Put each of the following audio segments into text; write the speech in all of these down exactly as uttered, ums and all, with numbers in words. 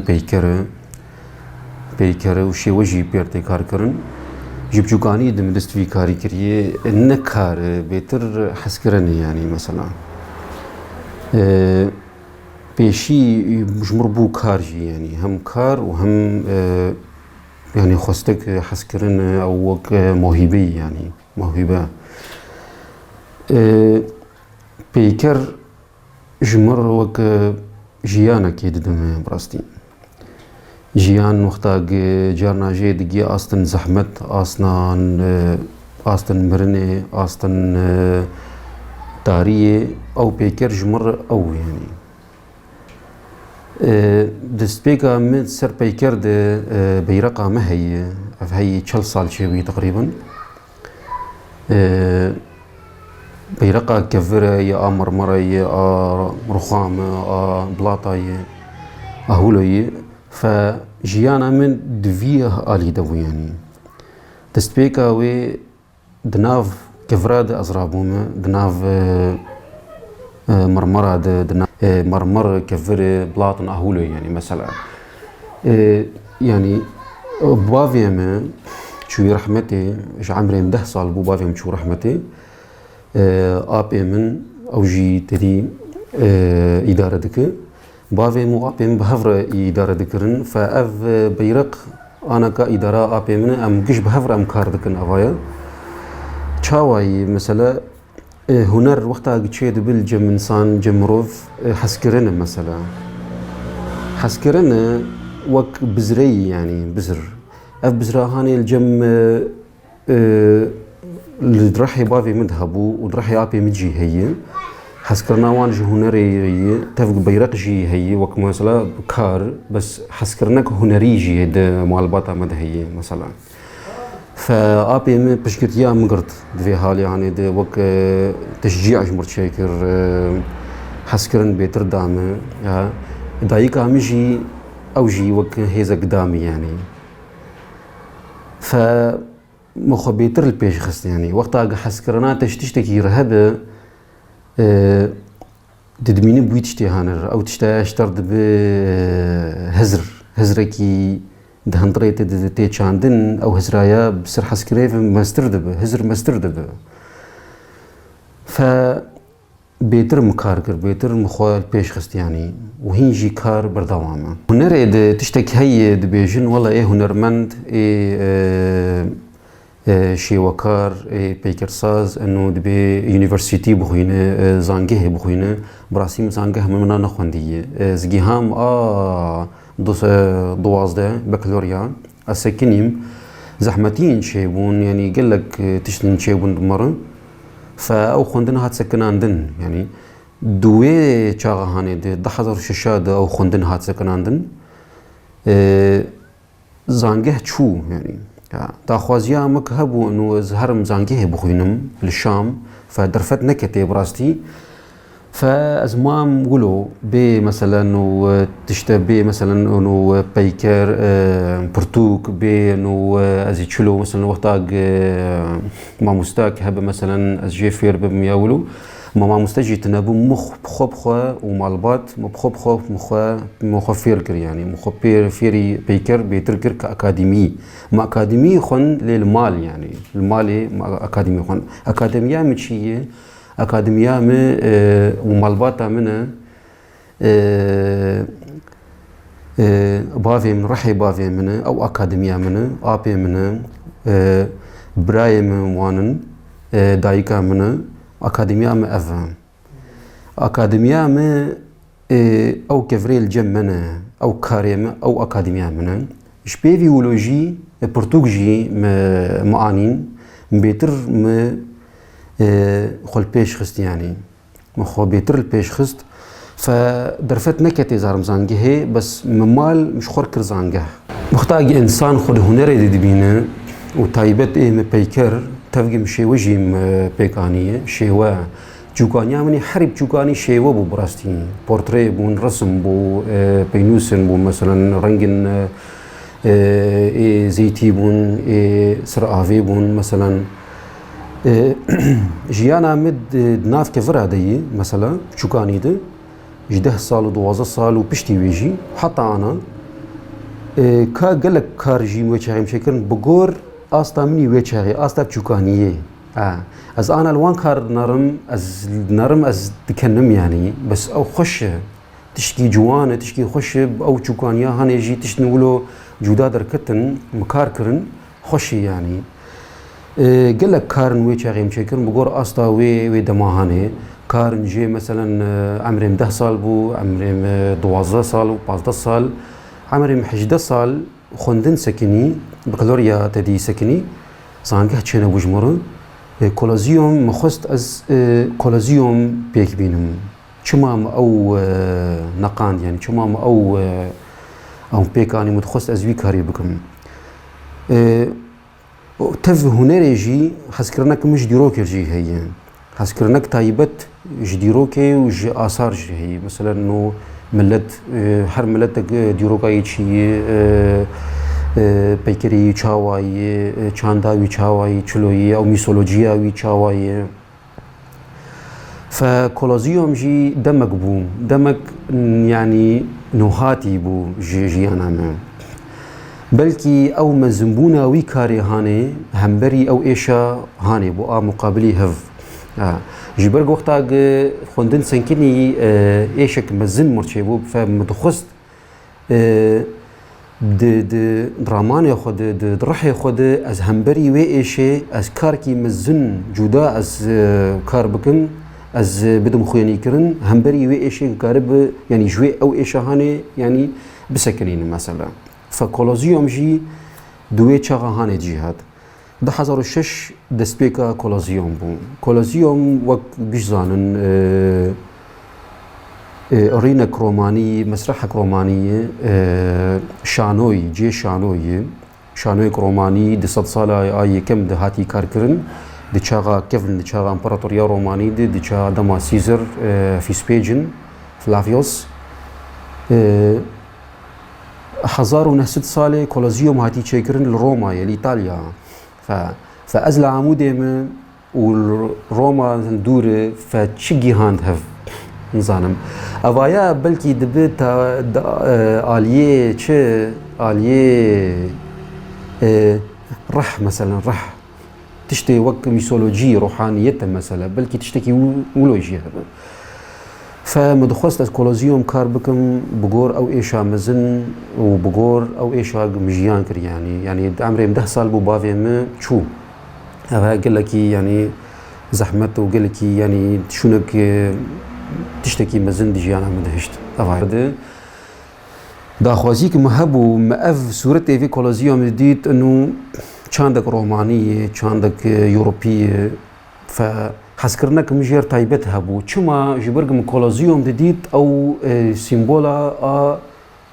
Peyker e, peyker e û şêwe jî pêr tê kar kirin. Ji biçûkanî di min dest vî karî kiriye, ne kar e, bêtir hezkirin e yanî mesela. E, pêşî ji mir bû kar jî yanî hem kar û hem, e, yanî xwestek hezkirin e ew wek, e, mohîbeyî yanî, mohîbe. E, peyker ji mir wek, e, jiyanekê didime bi rastî. Jiyan wexta gi carna jê digî astin zehmet, asnan, e, astin mirinê, astin, e, tariyê, ew peyker ji mir ew yanî. E, destpêka min ser peyker de, e, beyreqa me heye, ev heyî çel sal çêbûyî teqrîben. E, beyreqa kevir e, ya a mermera ye, a rixam e, a bilata ye, a hûlo ye. Fe jiyana min di vî alî de bû, yanî. Destpêka wê di nav kevira de ez rabûme, di nav, e, e, mermera de, di nav, e, mermer, kevir, bilatin a hûlo, yanî, mesela. E, yanî, bavê me çûyî rehmetê, ji emrê min deh sal bû, bavê min çû rehmetê. E, apê min, ew jî tedî, e, îdare dike. Bavê min û apê min bi hev re îdare dikirin. Fe ev, e, beyreq anaka îdara apê min e, em giş bi hev re em kar dikin, eva ye. Çawayî, mesela, e, huner wexta çê dibe li cem insan, cem mirov, e, hezkirin e, mesela. Hezkirin e wek bizreyî, yanî bizr. Ev bizra hanê li cem, e, e, li rehê bavê min de hebû û di rehê apê min jî heye. Hezkirina wan ji hunerê ye, tevg beyreq jî heye, wek mesela kar, bes hezkirinek hunerî jî di malbata me de heye, mesela. Fe apê min piştgirtiya min girt di vê halê hanê de, wek, e, teşcî ji mir çêkir, e, hezkirin bêtir da min, ya. Dayika min jî, ew jî wek hêzek da min, yanî. Fe min xwe bêtir li pêş xist, yanî. Wexta gi hezkirina te ji tiştekî re hebe, e, didimînin bi wî tiştê hanir. Ew tişte ji te re dibe, e, hizr. Hizrekî di hundirê te de tê çandin, ew hizraya bi ser hezkirê ve mestir dibe, hizr mestir dibe. Fe bêtir min kar kir, bêtir min xwe li pêş xist, yanî, û hîn jî kar berdewam e. Hunerê de tiştek heye dibêjin, wela ê hunermend, ê, e, e, şêwekar, e, peykersaz, eno dibê unîversîtî bixwîne, e, zangehê bixwîne. Bi rastî min zangeh min, min nexwendiye. E, ez giham a du-, e, duwazdeh, bakalorya. Ez sekinîm. Zehmetiyên çêbûn, yanî gelek, e, tiştên çêbûn bi min re. Fe ew xwendin hat sekinandin, yanî di wê çaxa hanê de, du hezar û şeş de ew xwendin hat sekinandin. E, Zangeh çû, yanî, ya, daxwaziya min ku hebû, eno ez herim zangehê bixwînim li Şam, fe derfet neketê bi rastî. Fe ez mam wilo bê, meselen, û, e, tişte bê, meselen, eno, e, peyker, e, pirtûk bê, eno, e, ez ê çilo, meselen, wexta, e, mamosta ki hebe, meselen, ez jê fêr bibim ya wilo. Ma mamoste jî tune bû, min xwe bi xwe û malbat, min bi xwe bi xwe, min xwe, min xwe fêr kir, yanî, min xwe pê-, fêrî peyker bêtir kir ki akademî. Min akademî xwend lê li mal, yanî, li malê min akademî xwend. Akademiya min çi ye? Akademiya min, e, û malbata min e, E, e, bavê min, rihê bavê min e, ew akademiya min e, apê min e, e, birayê min wan in, e, dayika min e, akademiya min ev e. Akademiya min, e, ew kevirê li cem min e, ew karê min, ew akademiya min e. Ji pê vî wilo jî, e, pirtûk jî min, min anîn, min bêtir min, e, xwe li pêş xist, yanî. Min xwe bêtir li pêş xist. Fe derfet neketê zarim zangehê, bes min mal min ji xwe kir zangeh. Wexta gi însan xwe di hunerê de dibîne û taybet ê min peyker, tevgê min şêwe jî min pêk aniye. Şêwe, çûkaniya min ê herî biçûkanî şêwe bû bi rastî. Portreyê bûn, resim bû, e, peynûsin bûn, meselen rengin, e, e, ê zeytî bûn, ê sir avê bûn, meselen. E, jiyana min di, di nav kevira de yî, mesela, çûkanî de, ji deh sal û duwazdeh sal û piştî wê jî, heta ana, E, ka gelek kar jî wê çaxê em çêkirin, bi gor asta min î wê çaxê, asta çûkaniyê. Ha. Ez ana li wan kar nerim, ez nerim, ez dikenim yanî. Bes ew xweş e. Tişkî ciwan e, tişkî xweş e. Ew çûkaniya hanê jî tiştin wilo cuda derketin, min kar kirin, xweş e yanî. E, gelek karin wê çaxê em çêkirin, bi gor asta wê, wê dema hanê. Karin jê, meselen, e, emrê min deh sal bû, emrê min duwazdeh sal û pazdeh sal, emrê min hejdeh sal xwendin sekinî, bakalorya te dî sekinî, zangeh çênebû ji min re. E, koloziyom, min xwest ez, e, koloziyom pêk bînim. Çima min ew, e, neqand, yanî çima min ew, e, ew pêk anî, min dixwest ez wî karî bikim. E, Tev hunerê jî hezkirinek min ji dîrokê jî heye. Hezkirinek taybet ji dîrokê û ji asar jî heye. Mesela no milet, e, her miletek, e, dîroka yê çi ye, e, e, peykerê wî çawa ye, e, çanda wî çawa ye, çilo ye, ew mîsolojiya wî çawa ye. Fe koloziyom jî demek bû, demek, n-, yanî nuhatî bû ji jiyana me. Belkî ew mezinbûna wî karê hanê hemberî ew êşa hanê bû a muqabilî hev. Ha. Ji ber ku wexta gi xwendin senkinî, e, êşek mezin mir çêbû, fe min dixwest e, di, di ramanê xwe de, di, di rihê xwe de ez hemberî wê êşê, ez karkî mezin cuda ez, e, kar bikim, ez, e, bidim xwênîkirin, hemberî wê êşê karibi, yanî ji wê ew êşa hanê, yanî bisekinînim mesela. Fe koloziyom jî di wê çaxa hanê cî hat. Du hezar û şeş destpêka Koloziyom bû. Koloziyom wek giş zanin, e, e, rînek romanî, mesrehek romanî ye, e, şanoyî, cihê şanoyî ye. Şanoyek romanî di sedsala a yekem de hatî karkirin. Di çaxa kevn, di çaxa împaratoriya romanî de, di çaxa dema Caesar, e, Vespasian, Flavius, e, hezar û neh sed salê Koloziyom hatî çêkirin li Romayê, li Îtalya. Fe, fe ez li Amûdê me û li Roma dûr e, fe çi gihand hev? Nizanim. Evaya belkî dibe ta, da, e, aliyê çi? Aliyê, e, rih, meselen, rih. Tiştê wek mîsolojî, ruhaniyet e mesela. Belkî tiştekî wi-, wilo jî hebe. Fe min dixwest ez Koloziyom kar bikim, bi gor ew êşa mezin û bi gor ew êşa min jiyan kir, yanî, yanî di emrê min deh sal bû bavê min çû. Ev gelekî, yanî, zehmet û gelekî, yanî, şûnek, e, tiştekî mezin di jiyana min de hişt. Ev aye. Daxwazî ki min hebû, min ev sûretê vê Koloziyomê dît, inu çandek romanî ye, çandek, e, Ewropî ye. Fe hezkirinek min jêr taybet hebû. Çima? Ji ber ku min Koloziyom didît, ew, e, sîmbola a,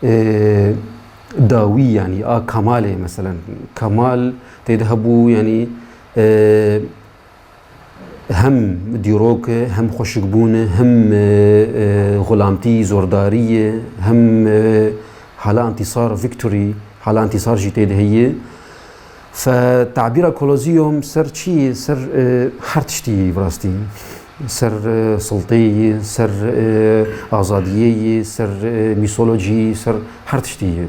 e, dawî, yanî a kemalê, meselen. Kemal tê de hebû, yanî, e, hem dîrok e, hem xweşikbûn e, hem, e, e, xulamtî, zordarî ye, hem, e, hala întîsar, victory, hala întîsar jî tê de heye. Fe tabîra Koloziyom ser çi ye? Ser, e, her tiştî ye bi rastî. Ser, e, silteyê ye, ser, e, azadiyê ye, ser, e, mîsolojî, ser her tiştî ye.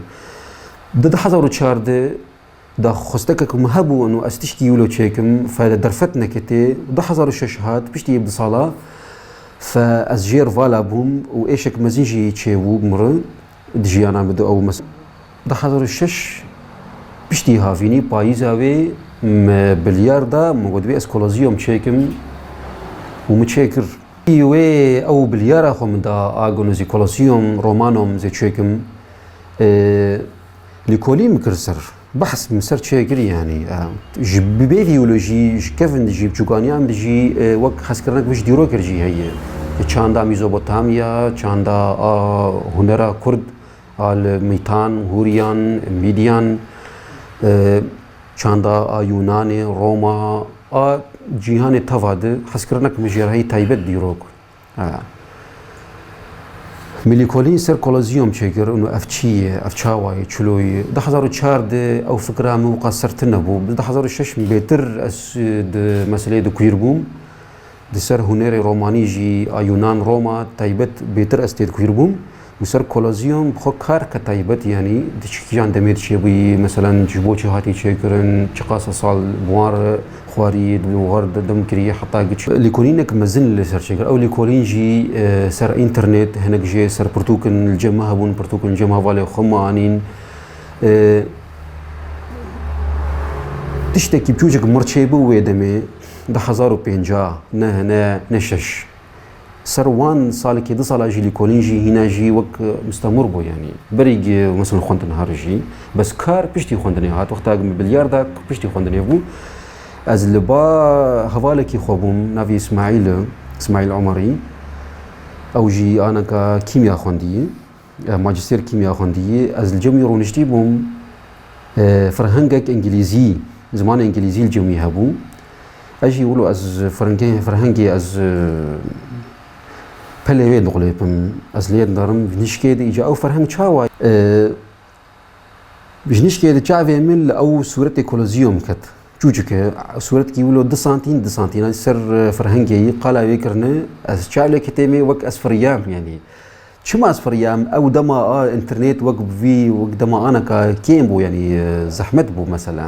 Di du hezar û çardeh daxwestekek min hebû û ez tişkî wilo çêkim, fe derfet neketê. Du hezar û şeş hat, piştî yê du sala, fe ez jêr vala bûm û êşek mezin jî çêbû bi min re di jiyana min de ew mes-, du hezar û şeş piştî havînî payîza wê me bilyar da, min got, "Wê ez Koloziyom çêkim" û min çêkir. Wê ew bilyara xwe min da, a gonozî Koloziyom, romanom zê çêkim, e, lîkolî min kir ser. Behs min ser çêkir, yanî, e, ji bi bê vî wilo jî, ji kevin de jî, bi çûkaniyan de jî, e, wek hezkirinek min ji dîrokir jî heye. Çanda Mîzopotamya, çanda a hunera Kurd, a li Mîtan, Hûriyan, Mîdiyan, e, çanda a Yûnanê, Roma, a cîhanê teva de hezkirinek min jê re heye taybet dîrok. Ha. Min lîkolîn ser Koloziyom çêkir, û ev çi ye, ev çawa ye, çilo ye? Du hezar û çar de ew fikra min wisa ser tune bû. Bi du hezar û şeş bêtir ez, e, di meseleyê de kuîr bûm. Di ser hunerê romanî jî a Yunan Roma taybet bêtir ez tê de kuîr bûm. Û ser Kolozîyum bi xwe kareke taybet, yanî di çi kîjan demê diçêbûyî, meselen ji bo çi hatî çêkirin, çiqasa sal bi wan re xwarî, bi wan re dem kirî, heta giç lêkolînek mezin li ser çêkir. Ew lêkolîn jî, e, ser înternet, hinek jê ser pirtûkin li cem me hebûn, pirtûkin li cem hevalê xwe me anîn. E, tiştekî piçûçik mir çêbû wê demê, du hezar û pêncah, ne, ne, ne şeş. Ser wan salekê du sala jî lêkolîn jî hîna jî wek, e, mistemir bû, yanî berî, e, mesela xwendin har jî, bes kar piştî xwendinê hat, wexta min bilyar da piştî xwendinê bû. Ez li ba hevalekî xwe bûm, navê Îsmaîl e, Îsmaîl Omerî. Ew jî aneka kîmya xwendiyî, e, majistêr kîmya xwendiyî. Ez li cem wî rûniştî bûm. E, ferhengek îngilîzî, zimanê îngilîzî li cem wî hebû. Ez jî wilo ez ferhengê, ferhengê ez, e, pelê wê dixulêpim. Ez lê dinerim, ji nişkê de îca ew ferheng çawa? E, ji nişkê de çavê min li ew sûretê Kolozîyum ket. Çûçik e, sûretkî wilo du santîn, du santîn, ser, e, ferhengê yî qala wê kirine, ez çav lê ketê me wek ez firiyam, yanî. Çima ez firiyam? Ew dema a înternet wek bi vî, wek dema aneka kêm bû, yanî, e, zehmet bû mesela.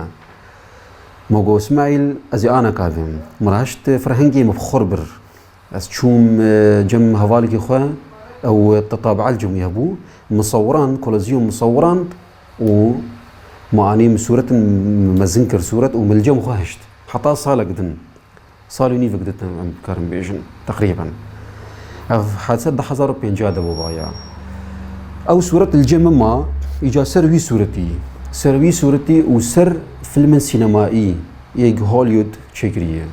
Ma got, Îsmaîl, ez ê aneka bim. Min re hişt ferhengê min bi xwe re bir. Ez çûm, e, cem hevalekî xwe, ew tetabea li cem wî hebû. Min sewirand, Kolozîyum min sewirand û min anî, min sûretin mezin kir sûret û min li cem xwe hişt. Heta salek din. Sal û nîvek ditin, em dikarin bêjin, teqrîben. Ev hadise du hezar û pêncah de bû vaya. Ew sûret li cem min ma, îca ser wî sûretî, ser wî sûretî û ser filmin sînemayî yê Hollywood çêkiriye.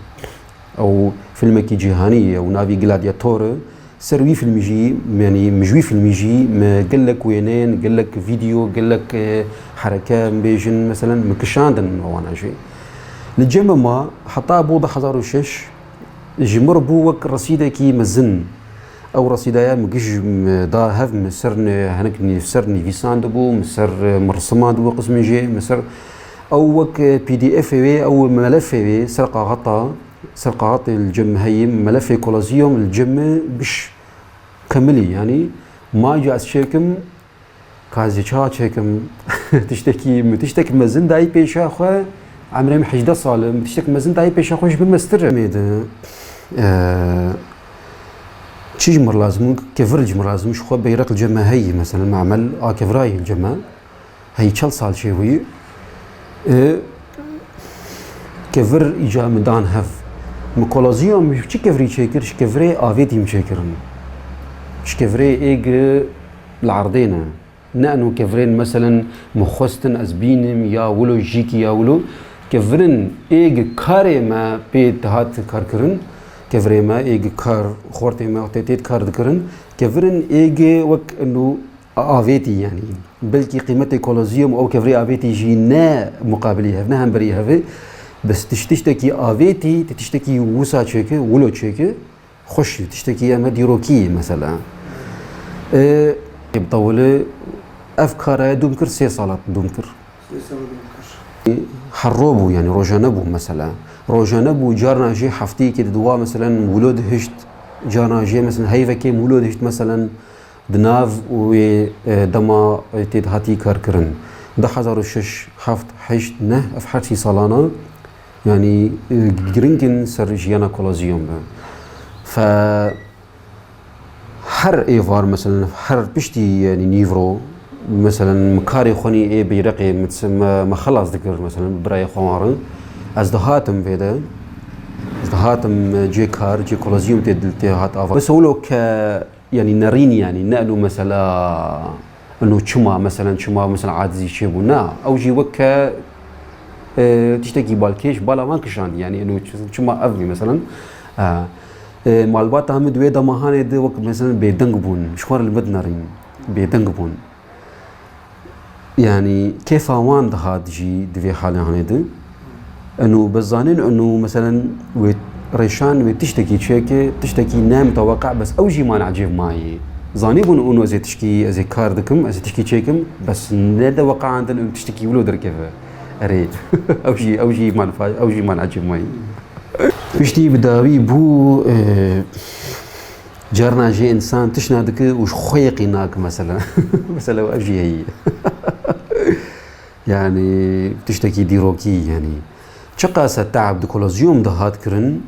Ew filmekî cîhanî ye û navî Gladiator e. Ser wî filmî jî, yanî min ji wî filmî jî min gelek wêneyên, gelek vîdeo, gelek, e, hereke, em bêjin, meselen, min kişandin wana jî. Li cem min ma heta bo du hezar û şeş ji min re bû wek resîdekî mezin. Ew resîdaya min giş, min da hev, min ser ne-, hinek nî-, ser nivîsandibû, min ser, e, min risimandibû qismên jê, min ser ew wek, e, P D F wê, ew melefê wê ser kaxeta, ser kaxetê li cem min heyî, melefê Kolozîyum li cem min giş kemilî, yanî ma ca ez çêkim, ka ez ê çawa çêkim? Tiştekî, min tiştek mezin dayî pêşa xwe, emrê min hejdeh sal e, min tiştek mezin dayî pêşa xwe ji min mestir e. Mê de, e, çi ji min lazim, kevir ji min lazim, ji xwe beyreq li cem me heyî, mesela, memel a kevirayî li cem me. Hey çel sal çêbûyî, e, kevir îca min dan hev. Min Kolozîyum min çi kevirî çêkir? Ji kevirê avêtî min çêkirin. Ji kevirê êg li erdê ne. Ne eno kevirên, meselen, min xwestin ez bînim, ya wilo jîkî ya wilo. Kevirên êg karê me pê dihat karkirin. Kevirê me êg kar, xortê me tê têt kar dikirin. Kevirên êg wek eno avêtî, yanî belkî qîmetê Kolozîyum û ew kevirê avêtî jî ne muqabilî hev, ne hemberî hev e. Bes tiş-, tiştekî avêtî, ti tiştekî wisa çêke, wilo çêke, xweş e, tiştekî em e dîrokî ye mesela. E, bi tewile ev kara ye dûm kir, sê sala dûm kir. Sê sala dûm kir. Her ro bû, yanî rojane bû mesela. Rojane bû, carna jî hefteyekê di diwa, meselen, wilo dihişt, carna jî, meselen, heyvekê wilo dihişt, meselen, di nav wê, e, dema, e, tê dihatî karkirin. Du hezar û şeş, heft, heşt, neh, ev her sî salana, yanî, e, giring in ser jiyana Kolozîyum be. Fe her êvar, meselen, her piştî, yanî nîvro, meselen, min karê xwe nî ê beyreqê min, me, me xelas dikir, meselen, bi birayê xwe wan re. Ez dihatim vê de, ez dihatim, e, cê kar, cê Kolozîyum tê, tê hat ava. Mesela wilo ke, yanî nerînî, yanî ne eno mesela, eno çima, meselen, çima, mesela, acizî çêbû. Na, ew jî weke, e, tiştekî balkêş, bala wan kişandî, yanî eno çi-, çima ev bî, meselen. E, e, malbata min di wê demahanê de wek, meselen, bêdeng bûn, ji xwe re li min dinerîn, bêdeng bûn. Yanî kêfa wan dihat jî di vê halehanê de. Eno bi zanîn, eno meselen wê rêşan wê tiştekî çêke, tiştekî ne miteweqe, bes ew jî man ecêb mayî. Zanîbûn eno ez ê tişkî, ez ê kar dikim, ez ê tişkî çêkim, bes ne de weqeandin eno tiştekî wilo derkeve. Erê, ew jî, ew jî man fa-, ew jî man ecêb mayî. Piştî bi dawî bû, e, Carna jî însan tiştna dike û ji xwe yê qî nake mesela. Mesela ev jî heye. Yani tiştekî dîrokî yani. Çiqas teab di kolozyum de hat kirin,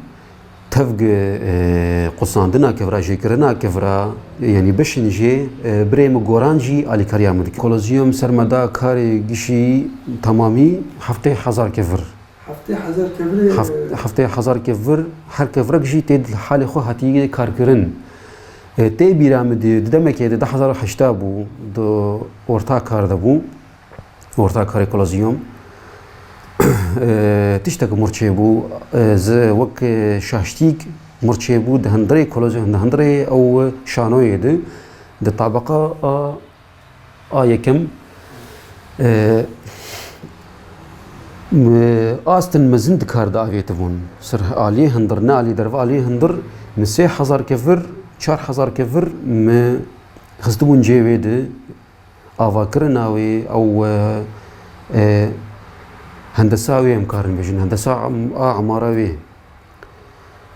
tevg, e, qusandina kevra, jêkirina kevra, yani beşên jê, e, birê min Goran jî alîkariya min dike. Kolozyum ser me da karê gişî temamî heftê hezar kevir. Heftê hezar kevirê, Heft-, e, heftê hezar kevir, her kevirek jî tê di halê xwe hatiye karkirin. E, tê bîra min di, di demekê de du hezar û heşt bû, di orta kar de bû, orta karê kolozyum. E, tiştek mir çêbû, e, zi wek, e, şaştîk mir çêbû, di hundirê kolozyum, di hundirê ew şanoyê de, di tabeqa a A yekem, e, m-, astin mezin di kar de avêtibûn. Ser aliyê hundir, ne aliyê derve, aliyê hundir, min sê hezar kevir, çar hezar kevir min xistibûn cê wê de, avakirina wê, ew, e, e, hendesa wê em karin bêjin, hendesa am-, a emara wê.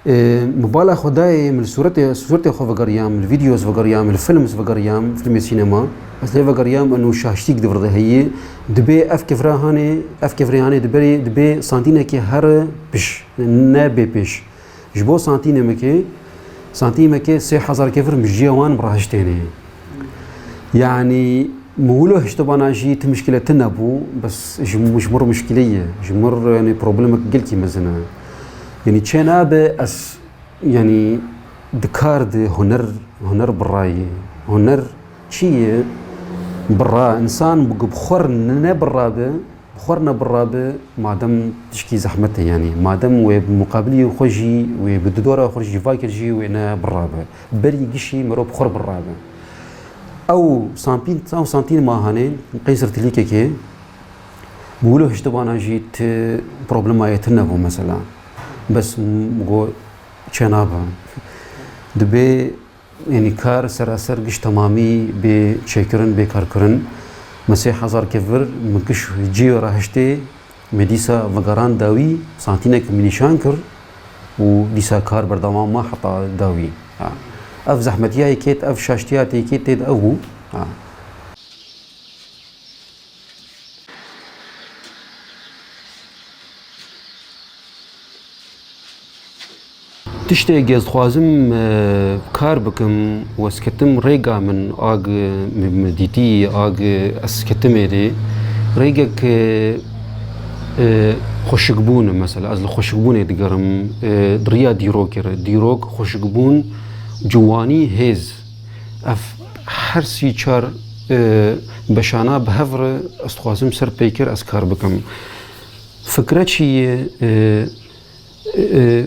Ê, min bala xwe dayê, min li sûretê, sûretê xwe vegeriyam, li videos vegeriyam, li films vegeriyam, filmê sînema. Ez lê vegeriyam, eno şaştîk di vir de heye. Dibê ev kevra hanê, ev kevrê hanê dibê, dibê santînekê here piş, ne bê pêş. Ji bo santînemekê, santînemekê sê hezar kevir min ji cihê wan rahiştêne. Yani, min wilo hiştibana jî ti mişkile tune bû, bes ji, ji mir mişkile ye. Ji mir, yani, problemek gelkî mezin e. Yani, çê nabe ez, yani, di kar de huner, huner birayê. Huner çi ye? Bira, însan bi, bi xwe ne bira be, Bi xwe re ne bira be, madem tişkî zehmet e, yanî madem wê bi muqabilî xwe jî, wê bi didora xwe jî vakir jî wê ne bira be. Berî gişî mirov bi xwe re bira be. Ew sampîn, ew santîn mahanê, qeysir tilîkekê, bi wilo hiştibana jî ti problemayê tune bû mesela. Bes m-, go çênabe. Dibê Yanî kar seraser giş temamî bê çêkirin, bê karkirin. Me sê hezar kevir, min giş cî rahiştê, me dîsa vegeran dawî, santînek min nîşan kir û dîsa kar berdewam ma heta dawî. Ha. Ev zehmetiya yekê, ev şaştiya tê yekê tê de ew bû. Ha. Tiştê ez dixwazim, e, kar bikim, ez ketim rêga min, ag, e, min, min dîtî, ag, e, ez ketim êdî. Rêgek, e, e, xweşikbûn, mesela, ez li xweşikbûnê digerim, e, di riya dîrokê re. Dîrok, xweşikbûn, ciwanî, hêz. Ev her sî çar, e, beşana bi hev re ez dixwazim ser peyker ez kar bikim. Fikre çi ye? E, e,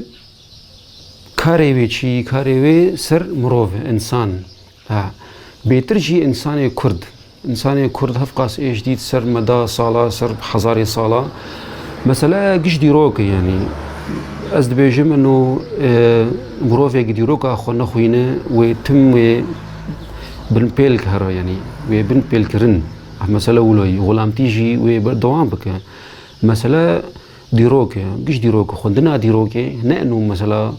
karê wê çi? Karê wê ser mirov e, însan. Ha. Bêtir jî însanê Kurd. Însanê Kurd hevqas êş dît ser meda sala, ser hezarê sala. Mesele giş dîrok e, yanî. Ez dibêjim, ino, e, mirovek dîroka xwe nexwîne, wê tim wê binpêl here, yanî. Wê binpêlkirin. Ev mesele wilo ye. Xulamtî jî wê berdewam bike. Mesele dîrok e, giş dîrok e, xwendina dîrokê, ne eno mesela,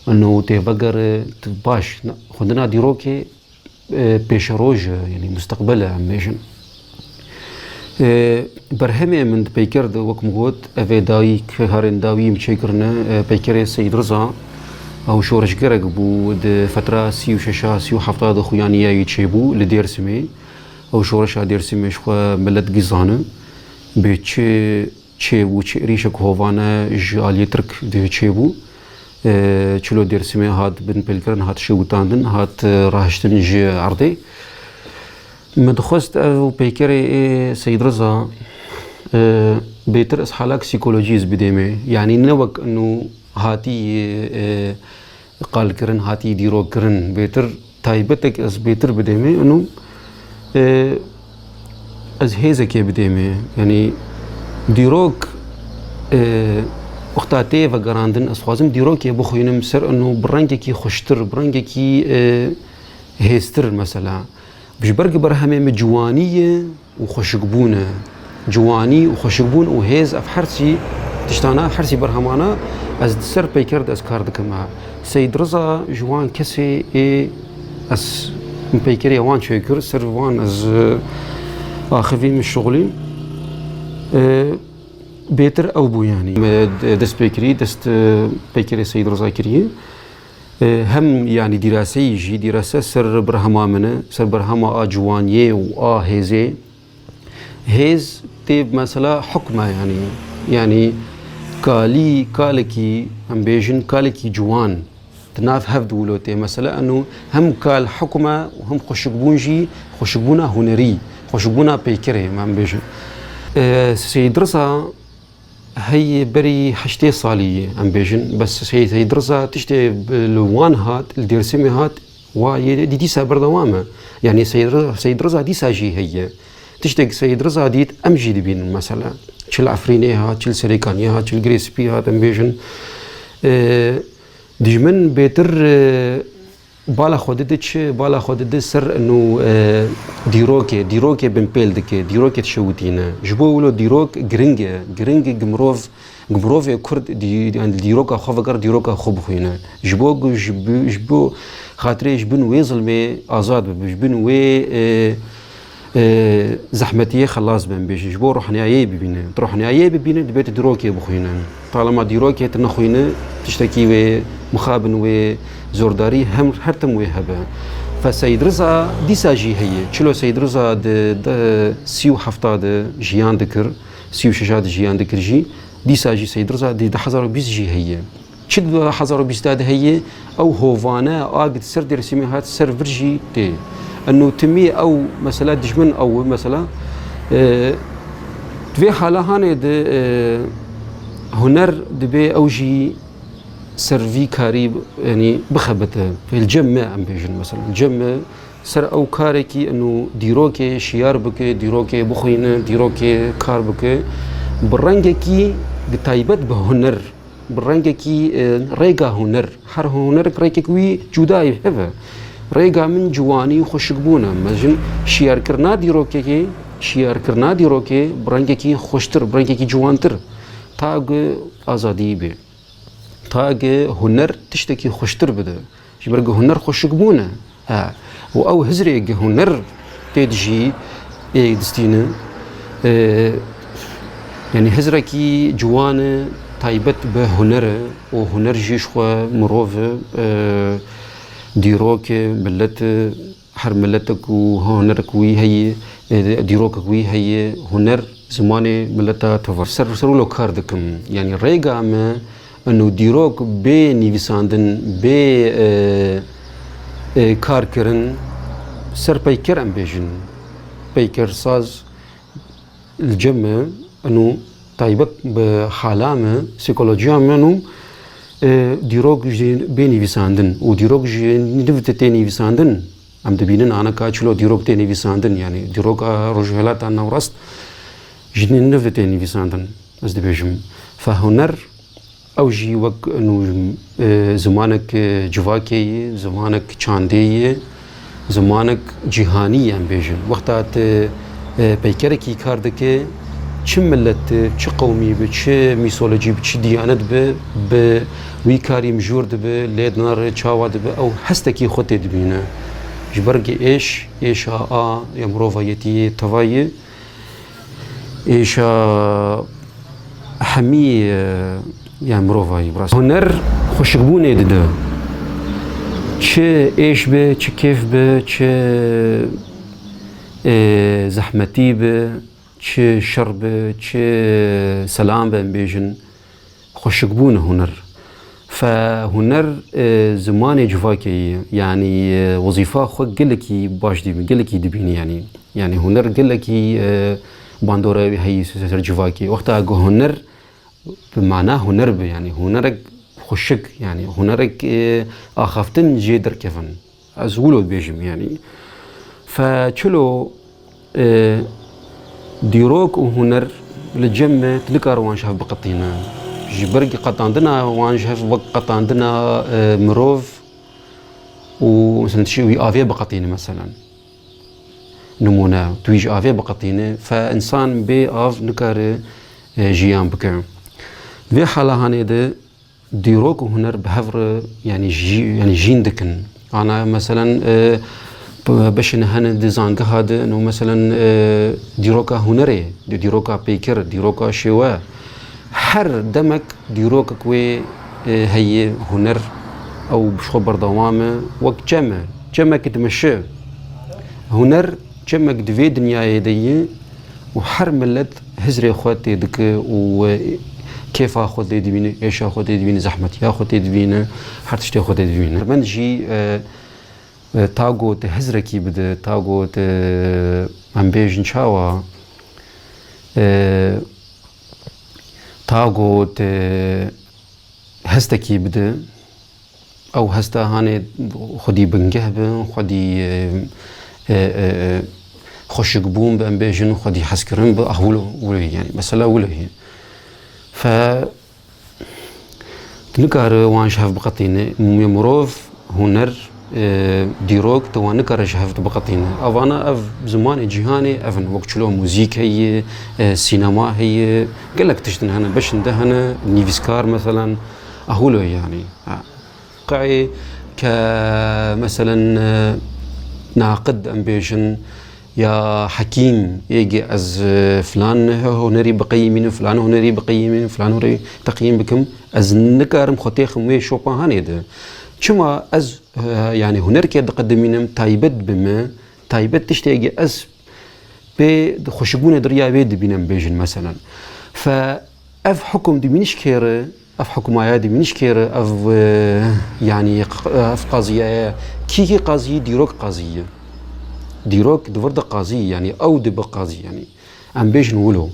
eno tê vegere, tu baş, ne, xwendina dîrokê, e, pêşeroj e, yanî musteqbel e, em bêjin. E, berhemê min di peyker de, wek min got, ev ê dawî, karên dawî min çêkirine, e, peykerê Seyîd Riza, ew şoreşgerek bû di fetra sî û şeş a, sî û heft de xuyanî ya wî çêbû li Dêrsimê. Ew şoreşa Dêrsimê ji xwe milet gizane. Bi çi çêbû, çi êrîşek hovane ji aliyê Tirk de çêbû. E, çilo Dêrsimê hat binpêlkirin, hat şewitandin, hat, e, rahiştin ji erdê. Min dixwest ev peykerê ê Seyîd Riza, e, bêtir ez hala psîkolojî ez bidême. Yanî ne wek ino hatî, e, qalkirin, hatî dîrokkirin. Bêtir taybetek ez bêtir bidême, ino, e, ez hêzekê bidême. Yanî dîrok, e, wexta tê vegerandin, ez xwazim dîrokê bixwînim ser ino bi rengekî xweştir, bi rengekî, e, hêztir mesela. Ji ber ku berhemê min ciwanî ye û xweşikbûn e. Ciwanî û xweşikbûn û hêz, ev hersî tiştana, hersî berhemana Ez di ser peyker de ez kar dikim ha. Seyîd Riza ji wan kesê ê ez min peykerê wan çêkir, ser wan ez, e, axivî min şixulîm. E, bêtir ew bû yanî. Me de-, dest pê kirî, dest, e, peykerê Seyîd Riza kiriye. E, hem yanî dîraseyî jî, dîrase ser berhema min e, ser berhema a ciwaniyê û a hêzê. Hêz tê mesela hukm e yanî. Yanî kalî, kalekî, em bêjin kalekî ciwan di nav hev de wilo tê. Mesela eno hem kal hukm e û hem xweşikbûn jî, xweşikbûna hunerî, xweşikbûna peykerê, em bêjin. E, Seyîd Riza heyî berî heştê salî ye, em bêjin. Bes Seyîd, Seyîd Riza tiştê bi, li wan hat, li Dêrsimê hat, wa yê dî-, dîsa berdewam e. Yanî Seyîd Riza, Seyîd Riza dîsa jî heye. Tiştek Seyîd Riza dît, em jî dibînin mesela. Çi li Efrînê hat, çi li Serêkaniyê hat, çi li Girê Spî hat, em bêjin. E, dijmin bêtir, e, bala xwe dide çi, bala xwe dide ser eno, e, dîrokê, dîrokê binpêl dike, dîrokê dişewitîne. Ji bo wilo dîrok giring e, giring e gi mirov, gi mirovê Kurd dî-, yanî dîroka xwe veger dîroka xwe bixwîne. Ji bo ku ji bi-, ji bo xatirê ji bin wê zilmê azad bibe, ji bin wê, e, e, zehmetiyê xelas be, em bêjin, ji bo rohniyayê bibîne. Tu rohniyayê bibîne, dibê tu dîrokê bixwîne. Talema dîrokê tu nexwîne, tiştekî wê mixabin, wê zordarî hem her tim wê hebe. Fe Seyîd Riza dîsa jî heye. Çilo Seyîd Riza di, di sî û hefta de jiyan dikir, sî û şeşa de jiyan dikir jî, dîsa jî Seyîd Riza di du hezar û bîst jî heye. Çi di du hezar û bîst de heye, ew hovane a gi di ser Dêrsimê hat ser vir jî tê. Eno timî ew mesela dijmin ew mesela, e, di vê hala hanê de, e, huner dibê ew jî ser vî karî, yanî bixebite. Li cem me em bêjin mesela. Li cem me ser ew karekî eno dîrokê şiyar bike, dîrokê bixwîne, dîrokê kar bike. Bi rengekî bi taybet bi huner. Bi rengekî, e, rêga huner. Her hunerek rêkek wî cuda ye, heve. Rêga min ciwanî û xweşikbûn e. Me jin şiyarkirina dîrokekê, şiyarkirina dîrokê bi rengekî xweştir, bi rengekî ciwantir. Ta ku azadî bê. Ta ku huner tiştekî xweştir bide. Ji ber ku huner xweşikbûn e. He. Û ew hizrê gi huner tê dijî ê distîne. E, yanî hizrekî ciwan e, taybet bi huner e û huner jî ji xwe mirov e, e, dîrok e, milet e, her miletek û hunerek wî heye, e, dîrokek wî heye, huner zimanê mileta teva. Ser, ser wilo kar dikim. Yanî rêga me eno dîrok bê nivîsandin, bê, e, e, kar kirin, ser peyker em bêjin. Peyker saz li cem me, eno taybet bi hala me, psîkolojiya me eno, e, dîrok jî bê nivîsandin û dîrok jî niv de tê nivîsandin. Em dibînin aneka çilo dîrok tê nivîsandin, yanî dîroka Rojhilata Navrast ji niv de tê nivîsandin, ez dibêjim. Fe huner, ew jî wek nû, e, zimanek, e, civakê ye, zimanek çandê ye, zimanek cîhanî ye, em bêjin. Wexta tu, e, peykerekî kar dike, çi milet, çi qewmî bi, çi mîsolojî bi, çi diyanet bi, bi wî karî mijûr dibi, lê dinare çawa dibi, ew hestekî xwe tê dibîne. Ji ber ku êş, êşa a ya mirovayetiyê teva ye, êşa hemî, e, ya mirovayî bi rast. Huner xweşikbûnê dide. Çi êş bi, çi kêf bi, çi, e, zehmetî bi, çi şer bi, çi selam bi, em bêjin, xweşikbûn e huner. Fe huner, e, zimanê civakê ye. Yanî, e, wezîfa xwe gelekî baş dibî-, gelekî dibînî yanî. Yanî huner gelekî, e, bandora wî heyî ser civakê. Wexta ku huner bi mana huner bi, yanî hunerek xweşik, yanî hunerek, e, axaftin jê derkevin. Ez wilo dibêjim, yanî. Fe çilo, e, dîrok û huner li cem me tu nikare wan ji hev biqetîne. Ji ber qetandina wan ji hev wek qetandina, e, mirov û, mesela, tu jî wî avê biqetîne, meselen. Nimûne, tu wî ji avê biqetîne, fe însan bê av nikare, e, jiyan bike. Vê hala hanê de Dîrok û huner bi hev re, yanî jî-, yanî jîn dikin. Ana, meselen, e, b-, beşên hene di zangeha de, no, meselen, e, dîroka hunerê, di dîroka pêkir, dîroka şêwe. Her demek dîrokek wê, e, heye huner, ew bi xwe berdewam e, wek çem e. Çemek dimeşe. Huner çemek di vê dinyayê de ye û her milet hizrê xwe tê dike û, e, kêfa xwe tê dibîne, êşa xwe tê dibîne, zehmetiya xwe tê dibîne, her tiştê xwe tê dibîne. Min jî, e, e, ta got hizrekî bide, ta got, e, em bêjin çawa, e, ta got, e, hestekî bide. Ew hesta hanê xwedî bingeh bin, xwedî, e, e, e, e, xweşikbûn bi, em bêjin, xwedî hezkirin bi, ah, wilo, wilo, yanî, mesela wilo ye. Fe, tu nikare wan ji hev biqetîne. Mirov, huner, e, dîrok, tu wan nikare ji hev biqetîne. Evana ev zimanê cîhanê ev in, wek çilo muzîk heye, e, sînema heye, gelek tiştin hene, beşin de hene, nivîskar, meselen, ah, wilo, yanî. Ha. Qey ke, meselen, e, naqid, em bêjin, ya hekîm, êgê ez, e, filan hunerî biqeyimînim, filan hunerî biqeyimînim, filan hunerî teqyîm bikim, ez nikarim xwe têxim wê şopa hanê de. Çima ez, e, yanî hunerkê diqedimînim, taybet bi me, taybet tiştê êgê ez pê xweşikbûnê di riya wê dibînim, bêjin, meselen. Fe ev hukum dibînî ji kê re, ev hukuma ya dibînî ji kê re, ev, e, yanî, q-, ev qaziya ye. Kî kî qazî? Dîrok qazî ye. Dîrok di vir de qazî ye, yanî ew dibe qazî, yanî. Em bêjin wilo.